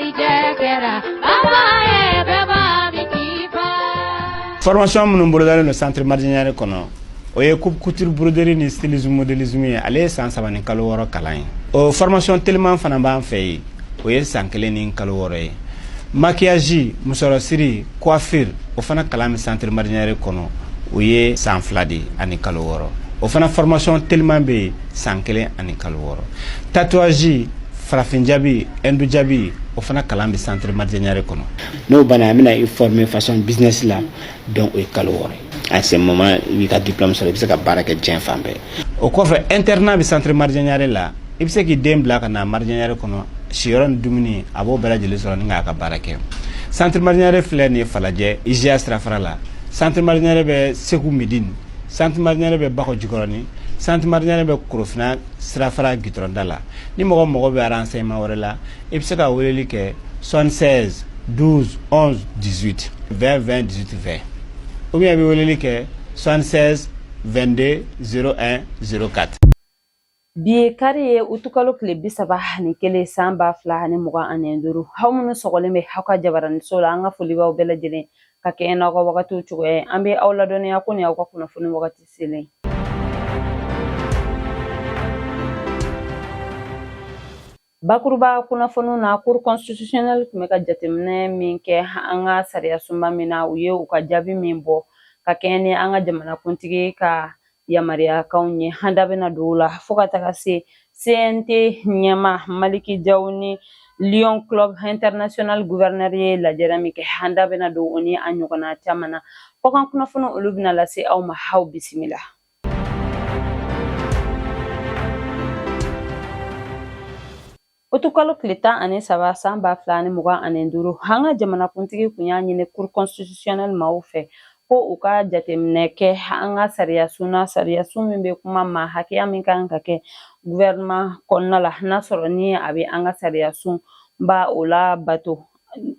Garijɛ kɛra baba ye bɛɛ b'a min k'i fa. Formation minnu bolodalen don centre Madidié Niaré kɔnɔ, o ye coupe couture, broderie ni stylisme, modélisme ye. Ale ye san 3 ni kalo 6 kalan ye. O formation teliman fana b'an fɛ yen, o ye san 1 ni kalo 6 ye. Maquillage, musɔrɔsiri, coiffure, o fana kalan bɛ centre Madidié Niaré kɔnɔ, o ye san 2 de ani kalo 6. O fana formation teliman bɛ yen, san 1 ani kalo 6. Tatouage, farafin jabi, hindu jabi, o fana kalan bɛ centre Madidié Niaré kɔnɔ. N'o banna, an bɛna i former façon business la, donc o ye kalo 6 ye. À ce moment, i b'i ka diplôme sɔrɔ, i bɛ se ka baara kɛ diɲɛ fan bɛɛ. O kɔfɛ, internat bɛ centre Madidié Niaré la. I bɛ se k'i den bila ka na Madidié Niaré kɔnɔ, siyɔrɔ ni dumuni, a b'o bɛɛ lajɛlen sɔrɔ ni k'a ka baara kɛ. Centre Madidié Niaré filɛ nin ye Falajɛ, IGA sirafara la. Centre Madidié Niaré bɛ Segu Midine, centre Madidié Niaré bɛ Bakɔ Jikɔrɔni, centre Madidié Niaré bɛ Korofina sirafara gitɔrɔnda la. Ni mɔgɔ mago bɛ renseignement wɛrɛ la, i bɛ se ka weleli kɛ 76 12 11 18 20 20 18 20, ou bien i bɛ weleli kɛ 76 22 01 04. Bi ye kari ye, utukalo tile 31 san 2025. Aw minnu sɔgɔlen bɛ aw ka jabaraniso la, an ka foli b'aw bɛɛ lajɛlen ka kɛɲɛ n'aw ka wagatiw cogoya ye. An bɛ aw ladɔnniya ko nin y'aw ka kunnafoni wagati selen. Bakuruba kunnafoniw na, Cour constitutionnelle tun bɛ ka jateminɛ min kɛ an ka sariya sunba min na, u ye u ka jaabi min bɔ ka kɛɲɛ ni an ka jamanakuntigi ka yamaruyakanw ye, an da bɛna don o la fo ka taga se CNT ɲɛmaa Maliki Jaw ni Lion Club International gouverneur ye lajɛrɛ min kɛ, an da bɛna don o ni a ɲɔgɔnna caman na. Kɔkan kunnafoni, olu bɛna lase aw ma. Aw bisimila. Utukalo tile 13 san 2025, an ka jamanakuntigi tun y'a ɲini Cour constitutionnelle maaw fɛ ko u ka jateminɛ kɛ an ka sariyasun na, sariyasun min bɛ kuma maa hakɛya min kan ka kɛ gouvernement kɔnɔna la, n'a sɔrɔ ni a bɛ an ka sariyasun ba o la bato.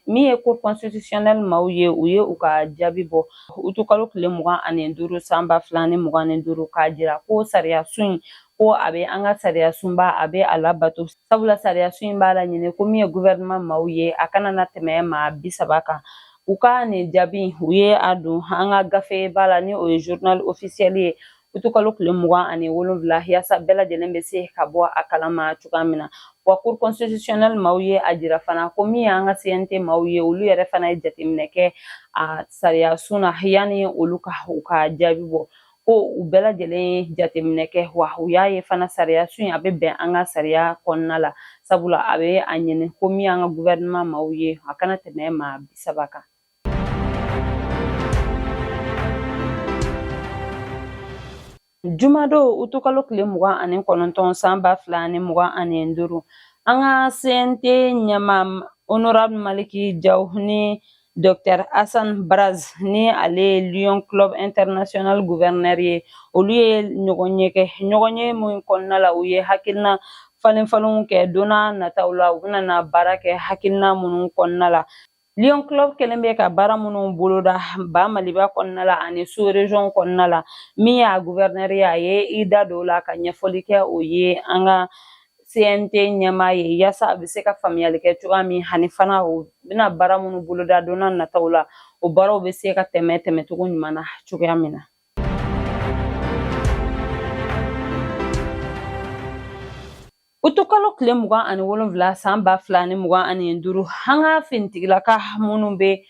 Min ye Cour constitutionnelle maaw ye, u ye u ka jaabi bɔ utukalo tile 25 san 2025, k'a jira ko sariyasun in, ko a bɛ an ka sariyasunba, a bɛ a labato, sabula sariyasun in b'a laɲini ko min ye gouvernement maaw ye, a kana na tɛmɛ maa 30 kan. U ka nin jaabi, u ye a don an ka gafeba la, ni o ye journal officiel ye, utukalo tile 27, yaasa bɛɛ lajɛlen bɛ se ka bɔ a kalama cogoya min na. Wa Cour constitutionnelle maaw ye a jira fana ko min y'an ka CNT maaw ye, olu yɛrɛ fana ye jateminɛ kɛ a sariyasun na yanni olu ka u ka jaabi bɔ, ko u bɛɛ lajɛlen ye jateminɛ kɛ, wa u y'a ye fana sariyasun in a bɛ bɛn an ka sariya kɔnɔna la, sabula a bɛ a ɲini ko min y'an ka gouvernement maaw ye, a kana tɛmɛ maa 30 kan. Jumadon utukalo tile 29 san 2025, an ka CNT ɲɛmaa honorable Maliki Jaw ni Dr Hassan Braz, ni ale ye Lion Club International gouverneur ye, olu ye ɲɔgɔnye kɛ. Ɲɔgɔnye min kɔnɔna la, u ye hakilina falen falenw kɛ don n'a nataw la, u bɛna na baara kɛ hakilina minnu kɔnɔna la. Lion Club kɛlen bɛ ka baara minnu boloda ba Maliba kɔnɔna la ani sous région kɔnɔna la, min y'a gouverneur ye, a ye i da don o la ka ɲɛfɔli kɛ o ye an ka CNT ɲɛmaa ye, yaasa a bɛ se ka faamuyali kɛ cogoya min, ani fana u bɛna baara minnu boloda don n'a nataw la, o baaraw bɛ se ka tɛmɛ tɛmɛcogo ɲuman na cogoya min na. Utukalo tile 27 san 2025, an ka finitigilaka minnu bɛ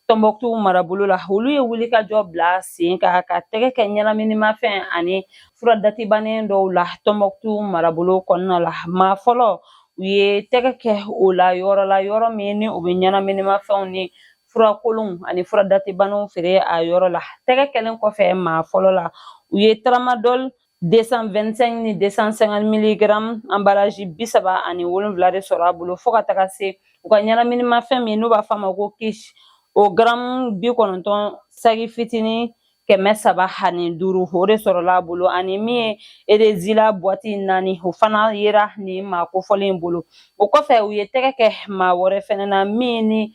Tɔnbɔkutu marabolo la, olu ye wulikajɔ bila sen kan ka tɛgɛ kɛ ɲɛnaminimafɛn ani fura datibannen dɔw la Tɔnbɔkutu marabolo kɔnɔna la. Maa fɔlɔ, u ye tɛgɛ kɛ o la yɔrɔ la, yɔrɔ min ni u bɛ ɲɛnaminimafɛnw ni furakolonw ani fura datibannenw feere a yɔrɔ la. Tɛgɛ kɛlen kɔfɛ maa fɔlɔ la, u ye tramadol 225 ni 250 milligrammes emballage 37 de sɔrɔ a bolo, fo ka taga se u ka ɲɛnaminimafɛn min n'u b'a fɔ a ma ko kush, o garamu 90 saki fitinin 305, o de sɔrɔla a bolo, ani min ye erezila boîte 4, o fana yera nin maa kofɔlen in bolo. O kɔfɛ, u ye tɛgɛ kɛ maa wɛrɛ fɛnɛ na min ni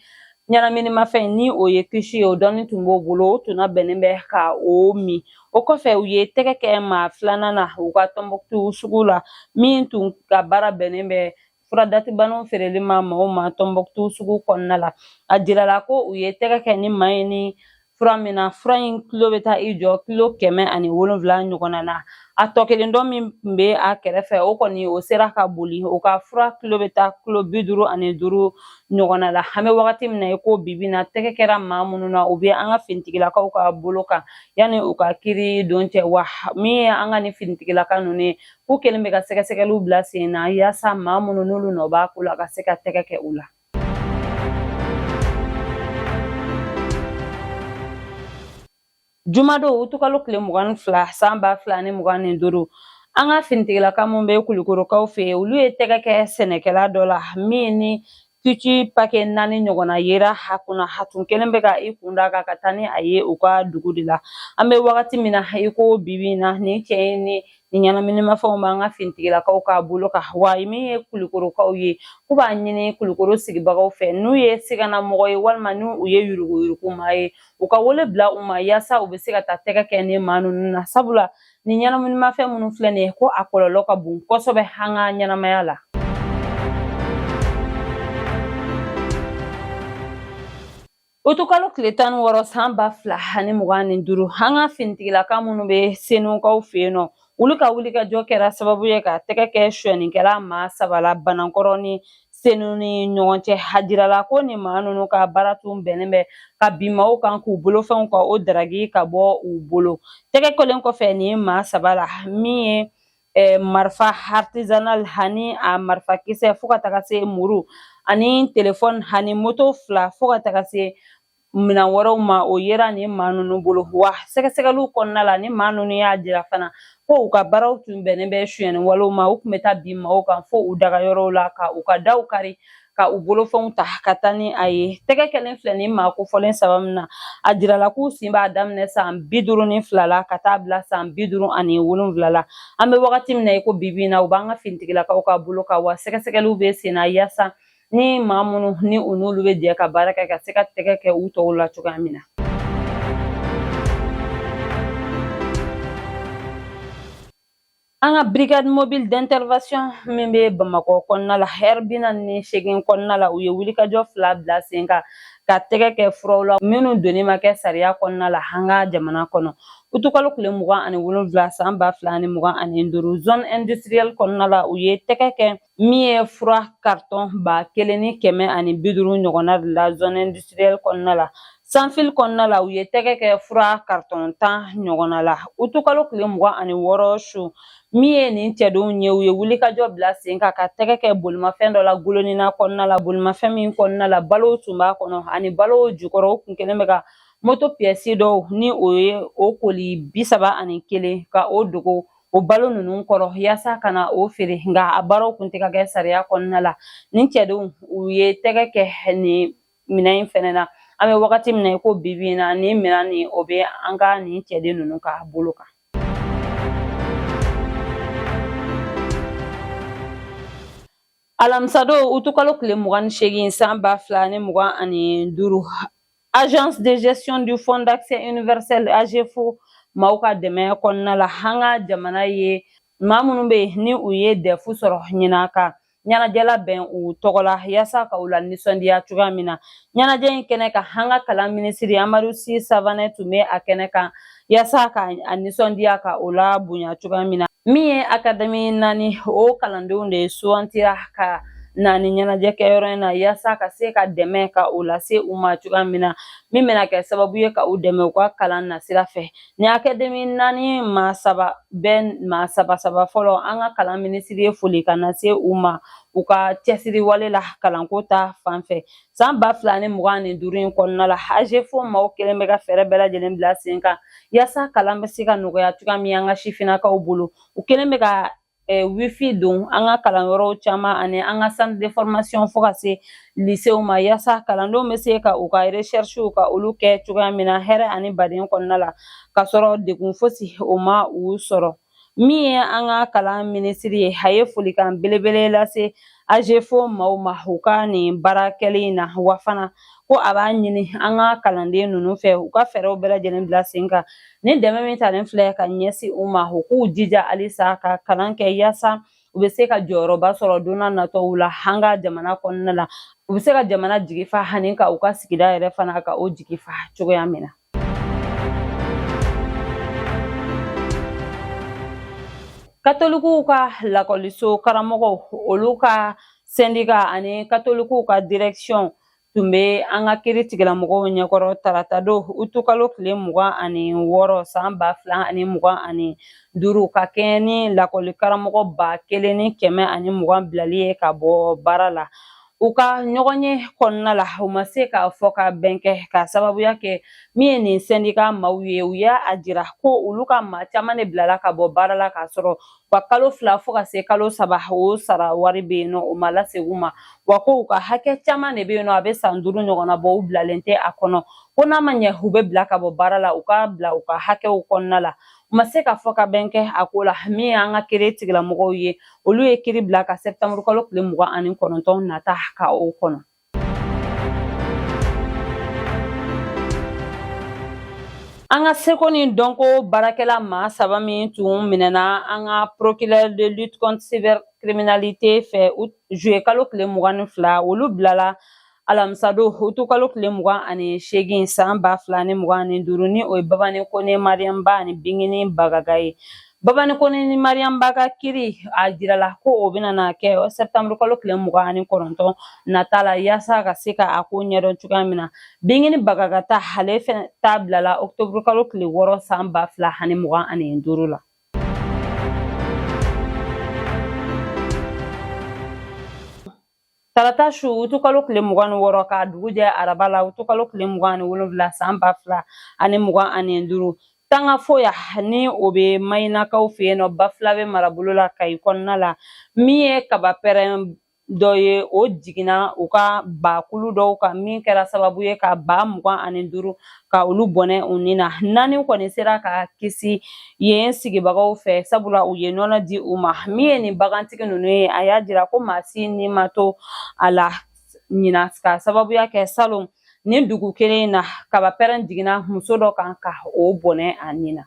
ɲɛnaminimafɛn ni o ye kush ye, o dɔɔni tun b'o bolo, o tun bɛnnen bɛ ka o min. O kɔfɛ, u ye tɛgɛ kɛ maa filanan na u ka Tɔnbɔkutu sugu la, min tun ka baara bɛnnen bɛ fura datibanaw feereli ma maaw ma Tɔnbɔkutu sugu kɔnɔna la. A jirala ko u ye tɛgɛ kɛ ni maa ye ni fura min na, fura in kilo bɛ taa i jɔ kilo 107 ɲɔgɔnna na. A tɔ kelen dɔ min tun bɛ a kɛrɛfɛ, o kɔni o sera ka boli, o ka fura kilo bɛ taa kilo 55 ɲɔgɔnna la. An bɛ wagati min na i ko bibi na, tɛgɛ kɛra maa minnu na, u bɛ an ka finitigilakaw ka bolo kan yanni u ka kiiri don cɛ. Wa min ye an ka nin finitigilaka ninnu ye, k'u kɛlen bɛ ka sɛgɛsɛgɛliw bila sen na yaasa maa minnu n'olu nɔ b'a ko la ka se ka tɛgɛ kɛ u la. Jumadon utukalo tile 22 san 2025, an ka finitigilaka min bɛ Kulukorokaw fɛ yen, olu ye tɛgɛ kɛ sɛnɛkɛla dɔ la min ni kutu pake 4 ɲɔgɔnna yera a kunna. A tun kɛlen bɛ ka i kun da kan ka taa ni a ye u ka dugu de la. An bɛ wagati min na i ko bibi in na, nin cɛ in ni nin ɲɛnaminimafɛnw b'an ka finitigilakaw ka bolo kan. Wa min ye Kulukorokaw ye, k'u b'a ɲini Kulukoro sigibagaw fɛ, n'u ye siganamɔgɔ ye walima n'u ye yuruguyurugu maa ye, u ka wele bila u ma yaasa u bɛ se ka taa tɛgɛ kɛ ni maa ninnu na, sabula nin ɲɛnaminimafɛn minnu filɛ nin ye, ko a kɔlɔlɔ ka bon kosɛbɛ an ka ɲɛnamaya la. Utukalo tile 16 san 2025, an ka finitigilaka minnu bɛ Senukaw fɛ yen nɔ, olu ka wulikajɔ kɛra sababu ye ka tɛgɛ kɛ sonyɛnikɛla maa 3 la Banankɔrɔ ni Senu ni ɲɔgɔn cɛ. A jirala ko nin maa ninnu ka baara tun bɛnnen bɛ ka bin maaw kan k'u bolofɛnw ka o daraki ka bɔ u bolo. Tɛgɛ kɛlen kɔfɛ nin maa 3 la, min ye marifa artisanal ani a marifa kisɛ fo ka taga se muru ani telefɔni ani moto 2 fo ka taga se minɛn wɛrɛw ma, o yera nin maa ninnu bolo. Wa sɛgɛsɛgɛliw kɔnɔna la, nin maa ninnu y'a jira fana ko u ka baaraw tun bɛnnen bɛ sonyɛni walew ma. U tun bɛ taa bin maaw kan fo u dagayɔrɔw la ka u ka daw kari ka u bolofɛnw ta ka taa ni a ye. Tɛgɛ kɛlen filɛ nin maa kofɔlen 3 min na, a jirala k'u si b'a daminɛ san 52 la ka taa bila san 57 la. An bɛ wagati min na i ko bibi in na, u b'an ka finitigilakaw ka bolo kan, wa sɛgɛsɛgɛliw bɛ sen na yaasa ni maa minnu ni u n'olu bɛ jɛ ka baara kɛ ka se ka tɛgɛ kɛ u tɔw la cogoya min na. An ka brigade mobile d'intervention min bɛ Bamakɔ kɔnɔna la, ɛri 48 kɔnɔna la, u ye wulikajɔ 2 bila sen kan ka tɛgɛ kɛ furaw la minnu donni ma kɛ sariya kɔnɔna la an ka jamana kɔnɔ. Utukalo tile 27 san 2025, zone industrielle kɔnɔna la, u ye tɛgɛ kɛ min ye fura kartɔn 1150 ɲɔgɔnna de la zone industrielle kɔnɔna la. Sanfil kɔnɔna la, u ye tɛgɛ kɛ fura kartɔn 10 ɲɔgɔnna la. Utukalo tile 26 su, min ye nin cɛdenw ye, u ye wulikajɔ bila sen kan ka tɛgɛ kɛ bolimafɛn dɔ la Golonina kɔnɔna la, bolimafɛn min kɔnɔna la balow tun b'a kɔnɔ ani balow jukɔrɔ, u kun kɛlen bɛ ka moto piyɛsi dɔw ni o ye o koli 31 ka o dogo o balo ninnu kɔrɔ yaasa ka na o feere, nka a baaraw kun tɛ ka kɛ sariya kɔnɔna la. Nin cɛdenw, u ye tɛgɛ kɛ nin minɛn in fɛnɛ na. An bɛ wagati min na i ko bibi in na, nin minɛn nin o bɛ an ka nin cɛden ninnu ka bolo kan. Alamisadon utukalo tile 28 san 2025, agence de gestion du fonds d'accès universel AGEFAU maaw ka dɛmɛ kɔnɔna la, an ka jamana ye maa minnu bɛ yen ni u ye DEF sɔrɔ ɲinan, ka ɲɛnajɛ labɛn u tɔgɔ la yaasa ka u la nisɔndiya cogoya min na. Ɲɛnajɛ in kɛnɛ kan, an ka kalan minisiri Amadu Si Savanɛ tun bɛ a kɛnɛ kan yaasa ka a nisɔndiya ka o la bonya cogoya min na. Min ye akademi 4 o kalandenw de sugantira ka na ni ɲɛnajɛ kɛyɔrɔ in na yaasa ka se ka dɛmɛ ka o lase u ma cogoya min na, min bɛna kɛ sababu ye ka u dɛmɛ u ka kalan nasira fɛ. Ni akademi 4 maa 3 bɛɛ maa saba saba fɔlɔ, an ka kalan minisiri ye foli ka na se u ma u ka cɛsiri wale la kalanko ta fan fɛ. San 2025 in kɔnɔna la, AGEFAU maaw kɛlen bɛ ka fɛɛrɛ bɛɛ lajɛlen bila sen kan yaasa kalan bɛ se ka nɔgɔya cogoya min an ka sifinnakaw bolo. U kɛlen bɛ ka wifi don an ka kalanyɔrɔw caman ani an ka centre de formation fo ka se lycéew ma, yaasa kalandenw bɛ se ka u ka recherchew ka olu kɛ cogoya min na hɛrɛ ani baden kɔnɔna la, ka sɔrɔ degun fosi o ma u sɔrɔ. Min ye an ka kalan minisiri ye, a ye folikan belebele lase AGEFAU maaw ma u ka nin baara kɛlen in na, wa fana ko a b'a ɲini an ka kalanden ninnu fɛ u ka fɛɛrɛw bɛɛ lajɛlen bila sen kan. Ni dɛmɛ min talen filɛ ka ɲɛsin u ma, u k'u jija halisa ka kalan kɛ yaasa U bɛ se ka jɔyɔrɔba sɔrɔ don n'a nataw la an ka jamana kɔnɔna la. U bɛ se ka jamana jigi fa ani ka u ka sigida yɛrɛ fana ka o jigi fa cogoya min na. Katolikuw ka lakɔliso karamɔgɔw, olu ka sɛndika ani katolikuw ka direction tun bɛ an ka kiri tigilamɔgɔw ɲɛkɔrɔ taratadon utukalo tile 26 san 2025, ka kɛɲɛ ni lakɔli karamɔgɔ 1120 bilali ye ka bɔ baara la. U ka ɲɔgɔnye kɔnɔna la, u ma se k'a fɔ ka bɛn kɛ, ka sababuya kɛ min ye nin sɛndika maaw ye, u y'a jira ko olu ka maa caman de bilala ka bɔ baara la k'a sɔrɔ wa kalo 2 fo ka se kalo 3 o sara wari bɛ yen nɔ, o ma lasegin u ma, wa ko u ka hakɛ caman de bɛ yen nɔ, a bɛ san 5 ɲɔgɔnna bɔ, u bilalen tɛ a kɔnɔ, ko n'a ma ɲɛ u bɛ bila ka bɔ baara la, u ka bila u ka hakɛw kɔnɔna la. U ma se ka fɔ ka bɛn kɛ a ko la. Min y'an ka kiri tigilamɔgɔw ye, olu ye kiri bila ka sɛptanburu kalo tile 29 nata ka o kɔnɔ. An ka seko ni dɔnko baarakɛla maa 3 min tun minɛna an ka procureur de lutte contre cybercriminalité fɛ juillet kalo tile 22, olu bilala alamisadon utukalo tile 28 san 2025, ni o ye Babani Kone, Mariam Ba ani Bingini Bagaga ye. Babani Kone ni Mariam Ba ka kiri, a jirala ko o bɛna na kɛ septembre kalo tile 29 nata la, yaasa ka se ka a ko ɲɛdɔn cogoya min na. Bingini Bagaga ta, ale fɛnɛ ta bilala octobre kalo tile 6 san 2025 la. Tarata su utukalo tile 26 ka dugu jɛ araba la utukalo tile 27 san 2025, Tangafoya ni o bɛ Mayinakaw fɛ yen nɔ, Bafilabe marabolo la Kayi kɔnɔna la, min ye kabapɛrɛn dɔ ye, o jiginna u ka bakulu dɔw kan, min kɛra sababu ye ka ba 25 ka olu bɔnɛ u ni na. 4 kɔni sera ka kisi yen sigibagaw fɛ, sabula u ye nɔnɔ di u ma. Min ye nin bagantigi ninnu ye, a y'a jira ko maa si ni ma to a la ɲinan, ka sababuya kɛ salon nin dugu kelen in na, kabapɛrɛn jiginna muso dɔ kan ka o bɔnɛ a ni na.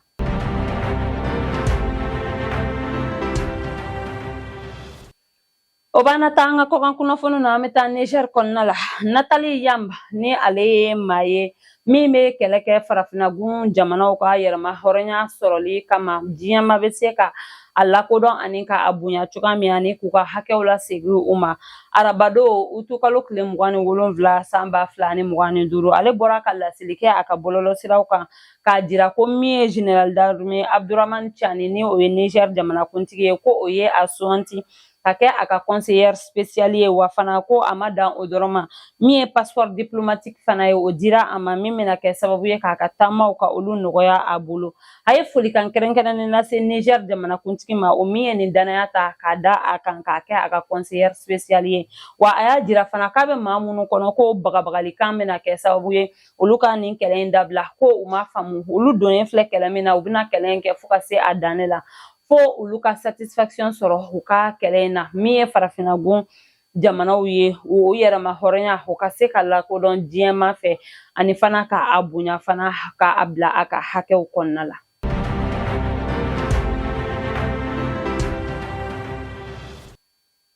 O b'an na taa an ka kɔkan kunnafoniw na. An bɛ taa Niger kɔnɔna la. Nathalie Yamb, ni ale ye maa ye min bɛ kɛlɛ kɛ farafinnagun jamanaw ka yɛrɛma hɔrɔnya sɔrɔli kama, diɲɛma bɛ se ka a lakodɔn ani ka a bonya cogoya min ani k'u ka hakɛw lasegin u ma. Arabadon utukalo tile 27 san 2025, ale bɔra ka laseli kɛ a ka bɔlɔlɔsiraw kan k'a jira ko min ye général d'armée Abdourahamane Tiani, ni o ye Niger jamanakuntigi ye, ko o ye a suganti ka kɛ a ka conseiller spécial ye. Wa fana ko a ma dan o dɔrɔn ma, min ye passeport diplomatique fana ye, o dira a ma, min bɛna kɛ sababu ye k'a ka taamaw ka olu nɔgɔya a bolo. A ye folikan kɛrɛnkɛrɛnnen lase Niger jamanakuntigi ma, o min ye nin danaya ta k'a da a kan k'a kɛ a ka conseiller spécial ye. Wa a y'a jira fana k'a bɛ maa minnu kɔnɔ ko bagabagalikan bɛna kɛ sababu ye olu ka nin kɛlɛ in dabila, ko u ma faamu, olu donnen filɛ kɛlɛ min na, u bɛna kɛlɛ in kɛ fo ka se a dan ne la, fo olu ka satisfaction sɔrɔ u ka kɛlɛ in na, min ye farafinnagun jamanaw ye, o yɛrɛma hɔrɔnya o ka se ka lakodɔn diɲɛma fɛ, ani fana ka a bonya fana ka a bila a ka hakɛw kɔnɔna la.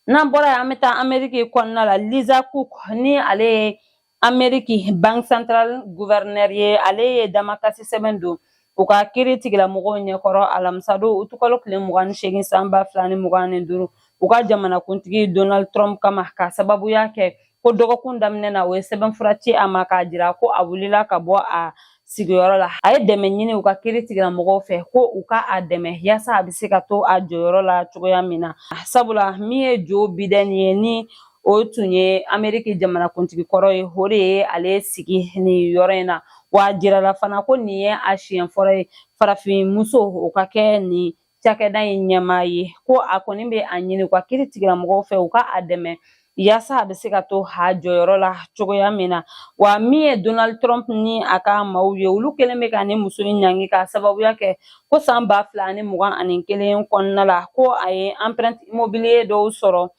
N'an bɔra yen, an bɛ taa Ameriki kɔnɔna la. Lisa Cook, ni ale ye Ameriki Banque Centrale gouverneur ye, ale ye damakasi sɛbɛn don u ka kiri tigilamɔgɔw ɲɛkɔrɔ alamisadon utukalo tile 28 san 2025, u ka jamanakuntigi Donald Trump kama, ka sababuya kɛ ko dɔgɔkun daminɛ na, o ye sɛbɛnfura ci a ma k'a jira ko a wulila ka bɔ a sigiyɔrɔ la. A ye dɛmɛ ɲini u ka kiri tigilamɔgɔw fɛ ko u ka a dɛmɛ yaasa a bɛ se ka to a jɔyɔrɔ la cogoya min na, sabula min ye Joe Biden ye, ni o tun ye Ameriki jamanakuntigi kɔrɔ ye, o de ye ale sigi nin yɔrɔ in na. Wa a jirala fana ko nin ye a siɲɛ fɔlɔ ye farafin muso o ka kɛ nin cakɛda in ɲɛmaa ye, ko a kɔni bɛ a ɲini u ka kiri tigilamɔgɔw fɛ u ka a dɛmɛ yaasa a bɛ se ka to a jɔyɔrɔ la cogoya min na. Wa min ye Donald Trump ni a ka maaw ye, olu kɛlen bɛ ka nin muso in ɲangi k'a sababuya kɛ ko san 2021 kɔnɔna la, ko a ye emprunt immobilier dɔw sɔrɔ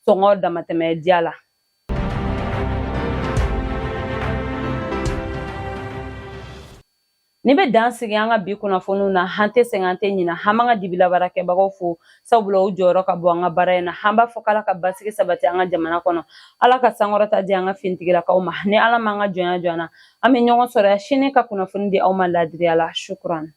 sɔngɔ damatɛmɛ diya la. Nin bɛ dan sigi an ka bi kunnafoniw na. An tɛ sɛgɛn, an tɛ ɲina. An b'an ka dibila baarakɛbagaw fo, sabula u jɔyɔrɔ ka bon an ka baara in na. An b'a fɔ k'Ala ka basigi sabati an ka jamana kɔnɔ, Ala ka sankɔrɔta di an ka finitigilakaw ma. Ni Ala m'an ka jɔnya jɔ an na, an bɛ ɲɔgɔn sɔrɔ yan sini ka kunnafoni di aw ma laadiriya la. Shukran.